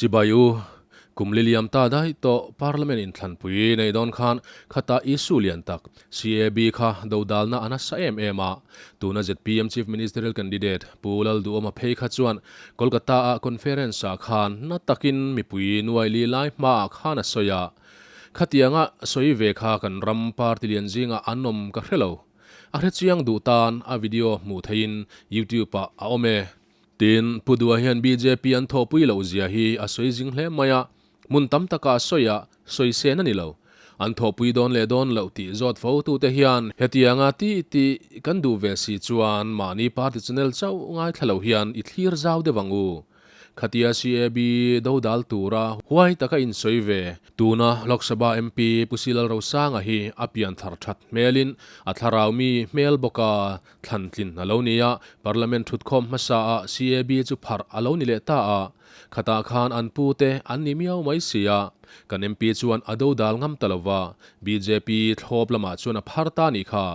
Chibai u, kum li liam ta daih tawh Parliament inthlanpui nei dawn khan khata issue lian tak CAB kha dodalna a nasa em em a. Tuna zpm Chief Ministerial Candidate Pu Lalduhawma phei kha chuan Kolkata-a conference-ah khan na takin mipui nuai li lai hmaah khan a sawi a. Khatianga sawi ve kha kan ram party lian zingah an awm ka hre lo. A hrechiang duh tan a video hmuh theihin YouTube-ah a awm e. Tin, Pu Dua hian bjp an thawhpui loh zia hi a sawi zing hle mai a, hmun tam taka a sawi a, sawi sen a ni lo. An thawhpui dawn leh dawn loh tih zawt fo tute hian hetianga ti tih kan duh ve si chuan mahni party channel chauh ngaithla lo hian i thlir zau deuh ang u. Khatia CAB dodal tura huai taka insawi ve. Tuna Lok Sabha MP Pu Silal Rosanga hi a pianthar that hmelin a thlarau mi hmel bawka thlantlin a lo ni a, Parliament thutkhawm hmasa ah CAB chu pharh a lo ni leh ta a, khatah khan an pu te an ni miau mai si a, kan MP chuan a dodal ngam ta lova, bjp thlawp lamah chuan a phar ta nih kha.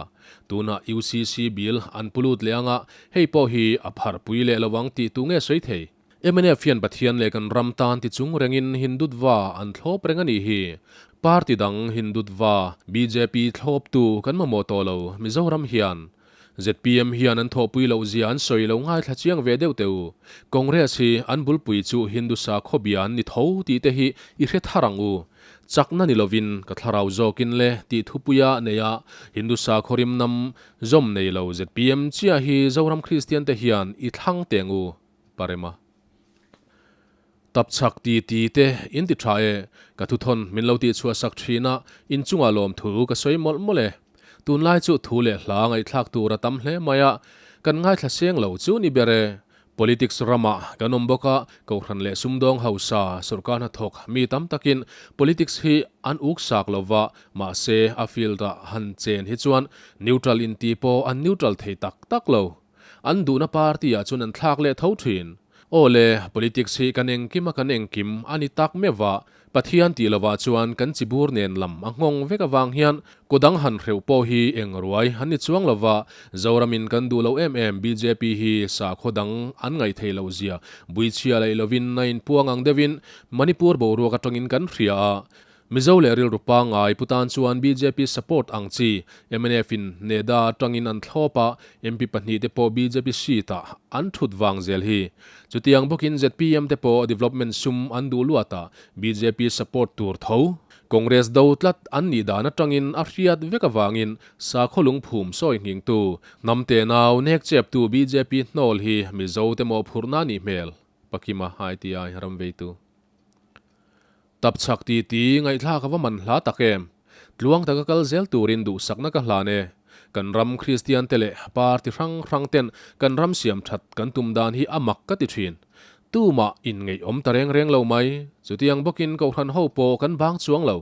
Tunah UCC bill an pu lut leh anga, hei pawh hi a pharh pui leh lo ang tih tu nge sawi thei? Mnf hian Pathian leh kan ram tan ti chung rengin Hindutva an thlawp reng a nih hi. Party dang Hindutva, bjp thlawptu kan mamawh tawh lo Mizoram hian. Zpm hian an thawhpui loh zia an sawi lo ngaithla chiang ve deuh teh u. Congress hi an bulpui chu Hindu sakhaw bia an ni tho tih te hi i hre thar ang u. Chakna ni lovin ka thlarau zawkin le tih thupuia nei a Hindu sakhaw rimnam zawm nei lo zpm chiah hi Zoram Kristian te hian i thlang teng u. Parema. Tapchhak ti ti te in ti tha e, ka thuthawn min lo tihchhuah sak thin a, inchungah lawmthu ka sawi mawlh mawlh e. Tunlai chu thu leh hla ngaihthlak tur a tam hle mai a, kan ngaithla seng lo chu ni ber e. Politics ramah kan awm bawk a, Kohhran leh sumdawng hausa, sorkar hnathawk mi tam takin politics hi an uk sak lo va, mahse a field-ah han chen hi chuan neutral inti pawh an neutral thei tak tak lo. An duhna party ah chuan an thlak leh tho thin. Aw le, politics hi kan engkim a kan engkim a ni tak meuh va, Pathian tih lovah chuan kan chibur nen lam a nghawng vek avang hian kaw dang han hreuh pawh hi eng ruai an ni chuang lova, Zoramin kan duh loh em em bjp hi sakhaw dang an ngaih theih loh zia buichhia laih lovin a inpuang ang deuhin Manipur boruak atangin kan hria a, Mizo leh rilru pangngai pu tan chuan bjp support ang chi mnf in NEDA atangin an thlawp a, MP pahnihte pawh bjp seat ah an thut vang zel hi. Chutiang bawkin zpm te pawh development sum an duh luat a, bjp support tur tho. Congress do tlat an nih dan atangin a hriat vek avangin sakhaw lungphum sawi nghingtu, hnam tenau nek cheptu bjp hnawl hi Mizo te mawhphurhna a nih hmel, Pakima ITI ram veitu. Tapchhak ti ti ngaihthlak a va man hla tak em! Tluang taka kal zel turin duhsakna ka hlan e. Kan ram Kristian te leh party hrang hrang ten kan ram siam that kan tum dan hi a mak ka ti thin. Tumah inngeih awm ta reng reng lo mai. Chutiang bawkin Kohhran ho pawh kan bang chuang lo.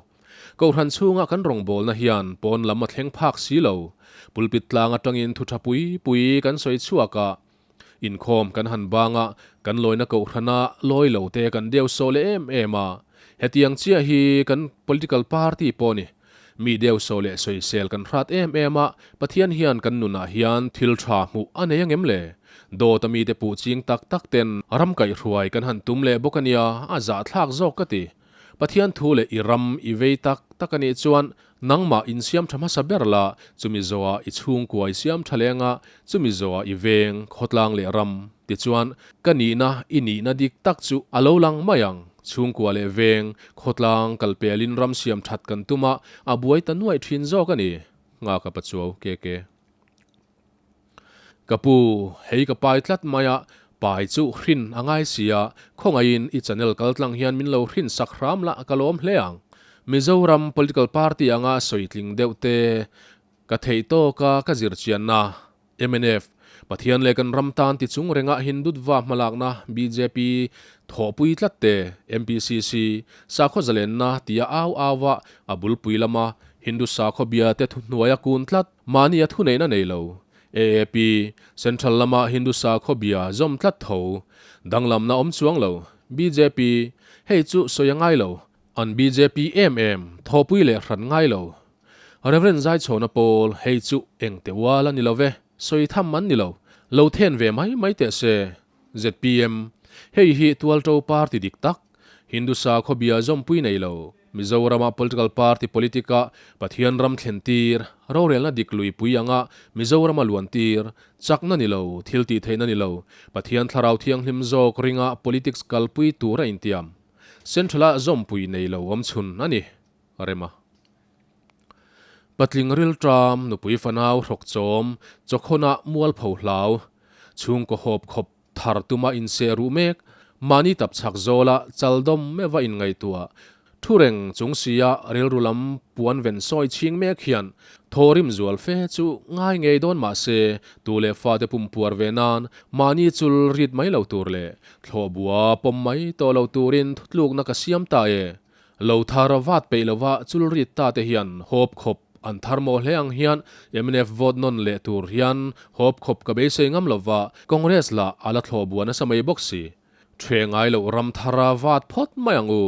Kohhran chhunga kan rawngbawlna hian pawn lam a thleng phak si lo. Pulpit tlang atangin thu tha pui pui kan sawi chhuak a. Inkhawm kan han bang a, kan lawina kohhrana lawi lo te kan deu sawh leh em em a. Hetiang chiah hi kan political party pawh ni. Mi deu sawh leh sawisel kan hrat em em a, Pathian hian kan nunah hian thil tha hmuh a nei angem le? Dawt a mite puh ching tak tak ten ram kaihhruai kan han tum leh bawk ania, a zahthlak zawk ka ti. Pathian thu leh i ram i vei tak tak anih chuan Nangmah insiam tha hmasa ber la, chumi zawhah i chhungkua i siam tha leng a, chumi zawhah i veng, khawtlang leh ram. Tichuan, ka nihna i nihna dik tak chu a lo lang mai ang. Chhungkua leh veng, khawtlang kalpelin ram siam that kan tum a, a buai ta nuaih thin zawk a ni. Nghaka Pachuau, KK. Ka pu, hei ka pai tlat mai a, pai chu hrin a ngai si a, khawngaihin i channel kaltlang hian min lo hrin sak hram la ka lawm hle ang. Mizoram political party anga sawi tling deuh te ka theih tawk a ka zir chianna mnf Pathian leh kan ram tan ti chung renga Hindutva hmalakna bjp thawhpui tlat te MPCC sakhaw zalenna tia au au a a bulpui lama Hindu sakhaw bia te thuhnuaia kun tlat Mahni a thuneihna nei lo. AAP, Central lama Hindu sakhaw bia zawm tlat tho. Danglamna awm chuang lo. Bjp, Hei chu sawi a ngai lo. An bjp em em, thawhpui leh hran ngai lo. Rev. Zaichhawna Pawl, Hei chu engte ual a ni lo ve, sawi tham an ni lo. Lo then ve mai mai teh se. Zpm, Hei hi tualto party dik tak. Hindu sakhaw bia zawmpui nei lo, Mizorama political party politic-a Pathian ram thlen tir, rorelna dik luipui anga Mizorama luan tir, chakna ni lo, thil tih theihna ni lo, Pathian thlarau thianghlim zawk ringa politics kalpui tur a intiam. Central-a zawmpui nei lo awmchhun a ni, Rema. Patling rilṭam, nupui fanau hrawk chawm, chawkhawnah mualpho hlau, chhungkaw hawp khawp thar tuma inseh ruh mek, mahni tap chhak zawla chal dawm meuha inngaihtuah, thu reng chung sia rilru lam puan ven sawi chhing mek hian thaw rim zual fe chu ngai ngei dawn mah se, tu leh fate pum puar ve nan mahni chul rit mai lo tur leh thlawh bua pawm mai tawh lo turin thutlukna ka siam ta e. Lo thar vat peih lova chul rit ta te hian hawp khawp an thar mawh hle ang hian mnf vote nawn leh tur hian hawp khawp ka beisei ngam lova Congress lah a la thlawh bua nasa mai bawk si. Ṭhe ngai loh ram thar a vat phawt mai ang u.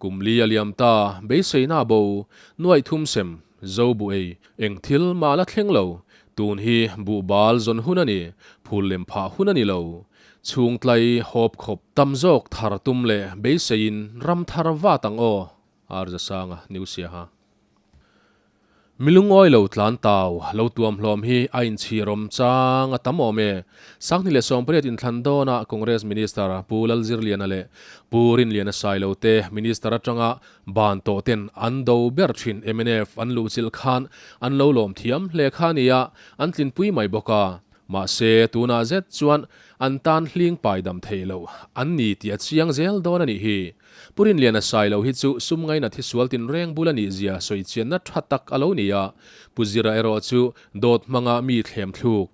Kum li a liam ta, beiseina bo, nuaih thum sem, zo buh ei, eng thil mah la thleng lo. Tun hi buh bal zawn hun a ni, phul lem phah hun a ni lo. Chhung tlai hawp khawp tam zawk thar tum leh beiseiin ram thar vat ang aw, Arza Sanga New Siaha. Mi lungawi lo tlan tau lo tuam hlawm hi a inchhirawm chang a tam awm e. 2018 inthlan dawnah Congress Minister Pu Lalzirliana leh Pu Rinliana Sailo te Minister atanga ban tawh ten an do ber thin mnf an luhchilh khan an lo lawm thiam hle kha nia, an tlinpui mai bawk a. Mahse, tunah zet chuan an tan hling pai dam thei lo an ni tih a chiang zel dawn a nih hi. Pu Rinliana Sailo hi chu sum ngaina thisual tinreng bul a nih zia sawi chianna tha tak a lo ni a, Pu Zira erawh chu dawt hmanga mi thlem thluk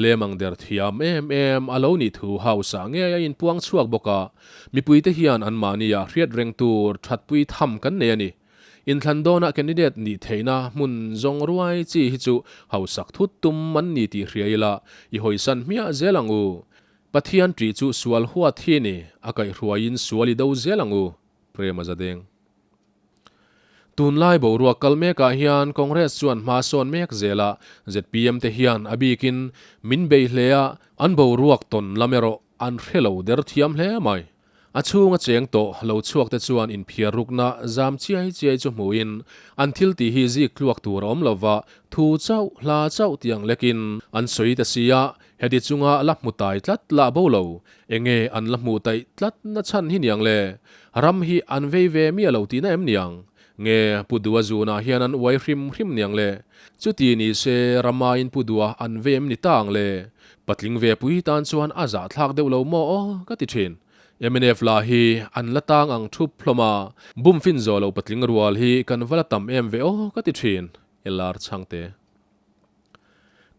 lem ang der thiam em em a lo nih thu hausa ngei a inpuang chhuak bawk a, mipuite hian anmahnia hriat reng tur thatpui tham kan nei a ni. Inthlan dawnah candidate nih theihna hmun zawng ruai chi hi chu hausak thut tum an ni tih hria ila, i hawisan hmiah zel ang u. Pathian ṭih chu sual huat hi ni, a kaihhruaiin sual i do zel ang u, Prema Zadeng. Tunlai boruak kal mekah hian Congress chuan hma sawn mek zel a, zpm te hian a bikin min bei hle a, an boruak tawn lam erawh an hre lo der thiam hle mai. A chhunga cheng tawh lo chhuak te chuan inphiar rukna zam chiai chiai chu hmuhin an thil tih hi zik tluak tur a awm lova, thu chauh, hla chauh tiang lekin an sawi ta si a, heti chunga la hmu tai tlat lah bo lo, enge an la hmuh taih tlat na chhan hi niang le? Ram hi an vei ve miah lo tihna em niang? Nge Pu Dua zunah hian an uai hrim hrim niang le? Chuti ni se Ramain Pu Dua an ve em ni ta ang le? Patling ve pui tan chuan a zahthlak deuh lo maw aw ka ti thin. Mnf lah hi an la tang ang thup hlawm a, bum fin zawh loh patling rual hi kan va la tam em ve aw ka ti thin. LR Chhangte.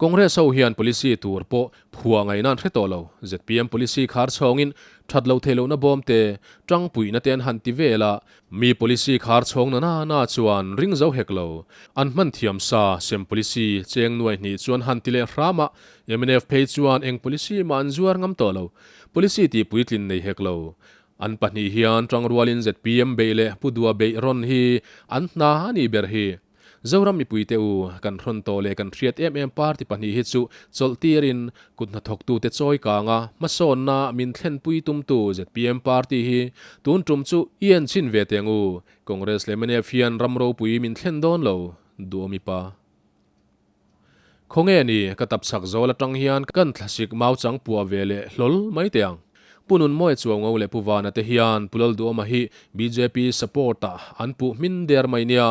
Congress ho hian policy tur pawh phuah ngaihna an hre tawh lo. Zpm policy khar chhawngin that loh theih lohna bawm te, tangpuihna te an han ti vel a, mi policy khar chhawng na na na chuan ring zo hek lo. An hman thiam sa sem policy cheng nuai hnih chuan han ti leh hram a, mnf phei chuan eng policy mah an zuar ngam tawh lo. Policy tih puitlin nei hek lo. An pahnih hian tangrualin zpm beih leh Pu Dua beih rawn hi an hna a nih ber hi. Zoram mipuite u, kan hrawn tawh leh kan hriat em em party pahnih hi chu chawlh tirin kut hnathawktute chawi kanga hmasawnna min thlenpui tumtu zpm party hi tun tum chu i en chhin ve teh ang u, Congress leh mnf hian ram ropui min thlen dawn lo, duhawmi pa. Khawnge ni, ka tap chak zawl atang hian kan thlasik mau chang puah ve leh hlawl mai teh ang. Pu Nunmawia Chuango leh Pu Vana te hian Pu Lalduhawma hi bjp support ah an puh hmin der mai nia.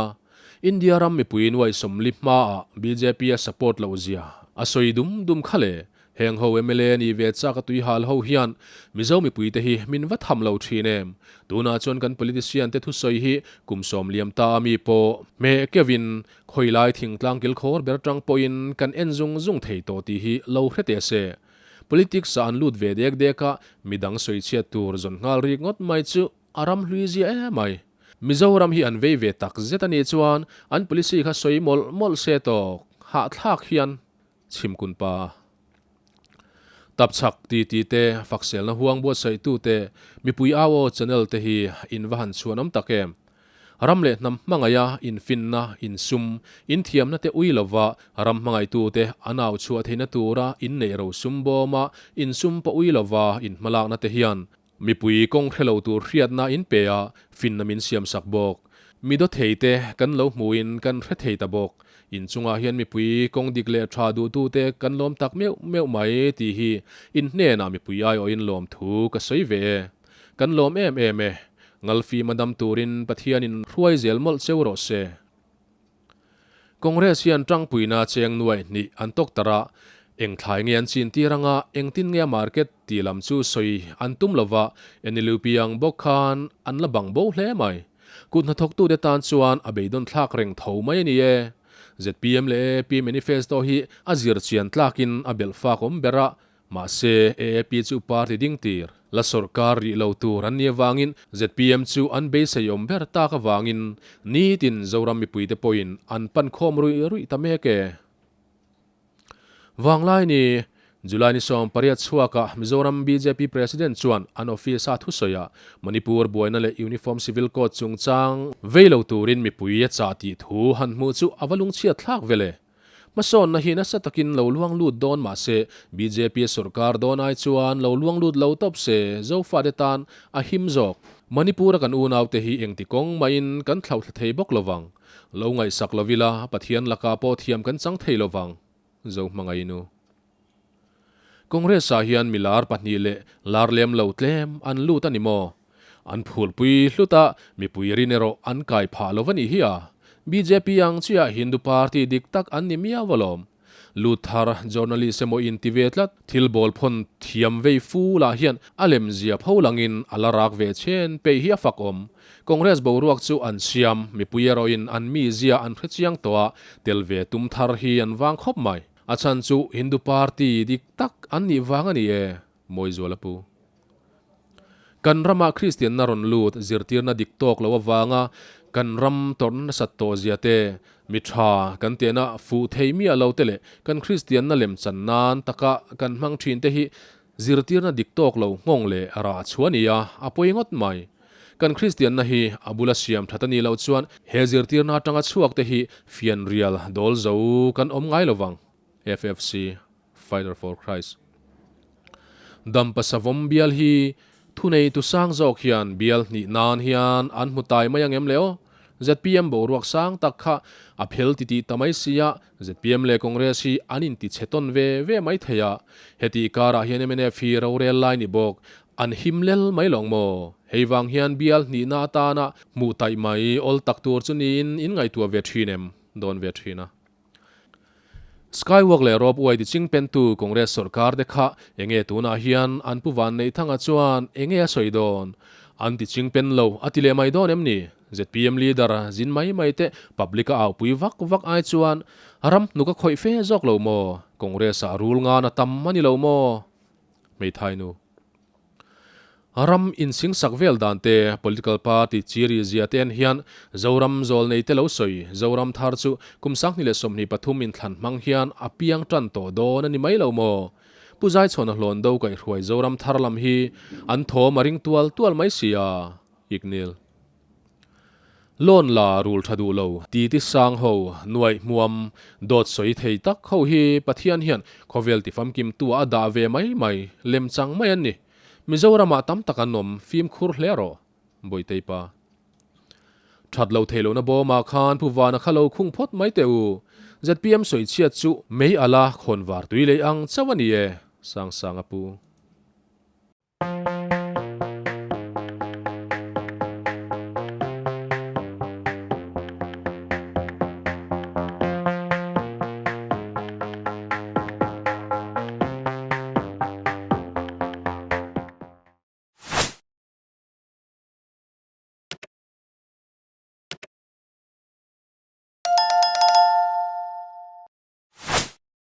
India ram mipui nuai 40 hmaah bjp a support loh zia a sawi dum dum kha le. Heng ho mla ni ve chak a tui hal ho hian Mizo mipui te hi min va tham lo thin em. Tunah chuan kan politician te thusawi hi kum sawm liam ta a mi pawh hmeh keuhin khawilai thingtlang kilkhawr ber tang pawhin kan en zung zung thei tawh tih hi lo hre teh se. Politics ah an lut ve dek dek a, midang sawi chhiat tur zawn nghal rik ngawt mai chu a ram hlui zia em mai. Mizoram hi an vei ve tak zet a nih chuan an policy kha sawi mawlh mawlh se tawk hahthlak hian chhimkun pa. Tapchhak ti ti te, fakselna huang buatsaihtu te, mipui au aw channel te hi in va han chhuanawm tak em. Ram leh hnam hmangaiha infinna, insum, inthiamna te ui lova ram hmangaihtute an au chhuah theihna tura inneih ro sum bawma insum pawh ui lova inhmalakna te hian. Mipui kawng hre lo tur hriatna in pe a, finna min siamsak bawk. Mi dawthei te kan lo hmuin kan hre thei ta bawk. In chungah hian mipui kawng dik leh tha duhtute kan lawm tak meuh meuh mai tih hi in hnenah mipui aiawhin lawmthu ka sawi ve e. Kan lawm em em e. Ngalfim a dam turin Pathianin hruai zel mawlh cheu rawh se. Congress hian tangpuina cheng nuai hnih an tawk tar a, eng thlai nge an chin tir anga engtin nge a market tih lam chu sawi an tum lova, NLUP ang bawk khan an la bang bo hle mai. Kut hnathawktute tan chuan a beidawn thlak reng tho mai a ni e. Zpm leh AAP manifesto hi a zir chian tlakin a belh fak awm ber a, Mahse, AAP chu party ding tir, la sawrkar rih lo tur an nih avangin zpm chu an beisei awm ber tak avangin nitin Zoram mipuite pawhin an pan khawm ruih ruih ta mek e. Vanglai ni, July ni 18 chhuakah Mizoram bjp President chuan an office-a thusawi ah Manipur buaina leh Uniform Civil Code chungchang vei lo turin mipui a chah tih thu han hmuh chu a va lungchhiat thlak vel e. Hmasawnna hi nasa takin lo luang lut dawn mah se, bjp sorkar dawn ai chuan lo luang lut lo tawp se, Zofate tan a him zawk. Manipur-a kan unaute hi engti kawng mahin kan thlauhthla thei bawk lovang. Lo ngaihsak lo ila, Pathian lakah pawh thiam kan chang thei lovang. Zo hmangainu. Congress-ah hian mi lar pahnih leh lar lem lo tlem an lut a ni maw? An phulpui hlut a, mipui rin erawh an kai phah lo va nih hi a. Bjp ang chiah Hindu party dik tak an ni miau alawm. Lut thar journalist emaw in ti ve tlat, thil bawl phawn thiam vei fu lah hian a lem zia pho langin a la rak ve chhen peih hi a fak awm. Congress boruak chu an siam, mipui erawhin an mizia an hre chiang tawh a, tel ve tum thar hi an vang khawp mai. A chhan chu Hindu party dik tak an nih vang a ni e, Mawizuala pu. Kan rama Kristianna rawn lut zirtirna dik tawk lo avanga kan ram tawrhna nasat tawh zia te, mi tha kan tehna fuh thei miah lo te leh kan Kristianna lem chan nan taka kan hmang thin te hi zirtirna dik tawk lo nghawng leh rah chhuah a ni a, a pawi ngawt mai. Kan Kristianna hi a bula siam that a nih loh chuan he zirtirna atanga chhuak te hi fianrial dawl zo kan awm ngai lovang. FFC. Fighter for Christ. Dampa Savawm bial hi thuneitu sang zawk hian bial hnih nan hian an hmu tai mai ang em le aw? Zpm boruak sang tak kha a phel titih ta mai sia, zpm leh Congress hi an inti chhe tawn ve ve mai thei a. Heti karah hian mnf hi rorel lai ni bawk, an him lel mai lawng maw? Hei vang hian bial hnihna atana hmuh taih mai awl tak tur chu niin in ngaihtuah ve thin em? Dawn ve thin a. Skywalk leh Rope Way ti ching pentu Congress sorkar te kha enge tunah hian an pu Vanneihthanga chuan enge a sawi dawn? An ti ching pen lo a ti leh mai dawn em ni? Zpm leader zin mai mai te public a aupui vak vak ai chuan ram hnuk a khawih fe zawk lo maw? Congress ah rul ngan a tam a ni lo maw? Hmeithai nu. Ram insingsak vel dan te, political party chiri zia te en hian Zoram zawl nei te lo sawi, Zoram thar chu kum 2023 inthlan hmang hian a piang tan tawh dawn a ni mai lo maw? Pu Zaichhawna hlawn do kaihhruai Zoram thar lam hi an thawm a ring tual tual mai si a, Iknil. Loan la rul tha duh lo, titi sang ho, nuaih hmuam, dawt sawi thei tak ho hi Pathian hian khawvel tifamkim tu ah a dah ve mai mai, lem chang mai an ni. Mizoram ah tam tak an awm, fimkhur hle rawh, Bawitei pa. That lo thei lohna bawm ah khan Pu Vana kha lo khung phawt mai teh u. Zpm sawi chhiat chu mei ala khawnvar tui lei ang chauh a ni e, Sangsanga pu.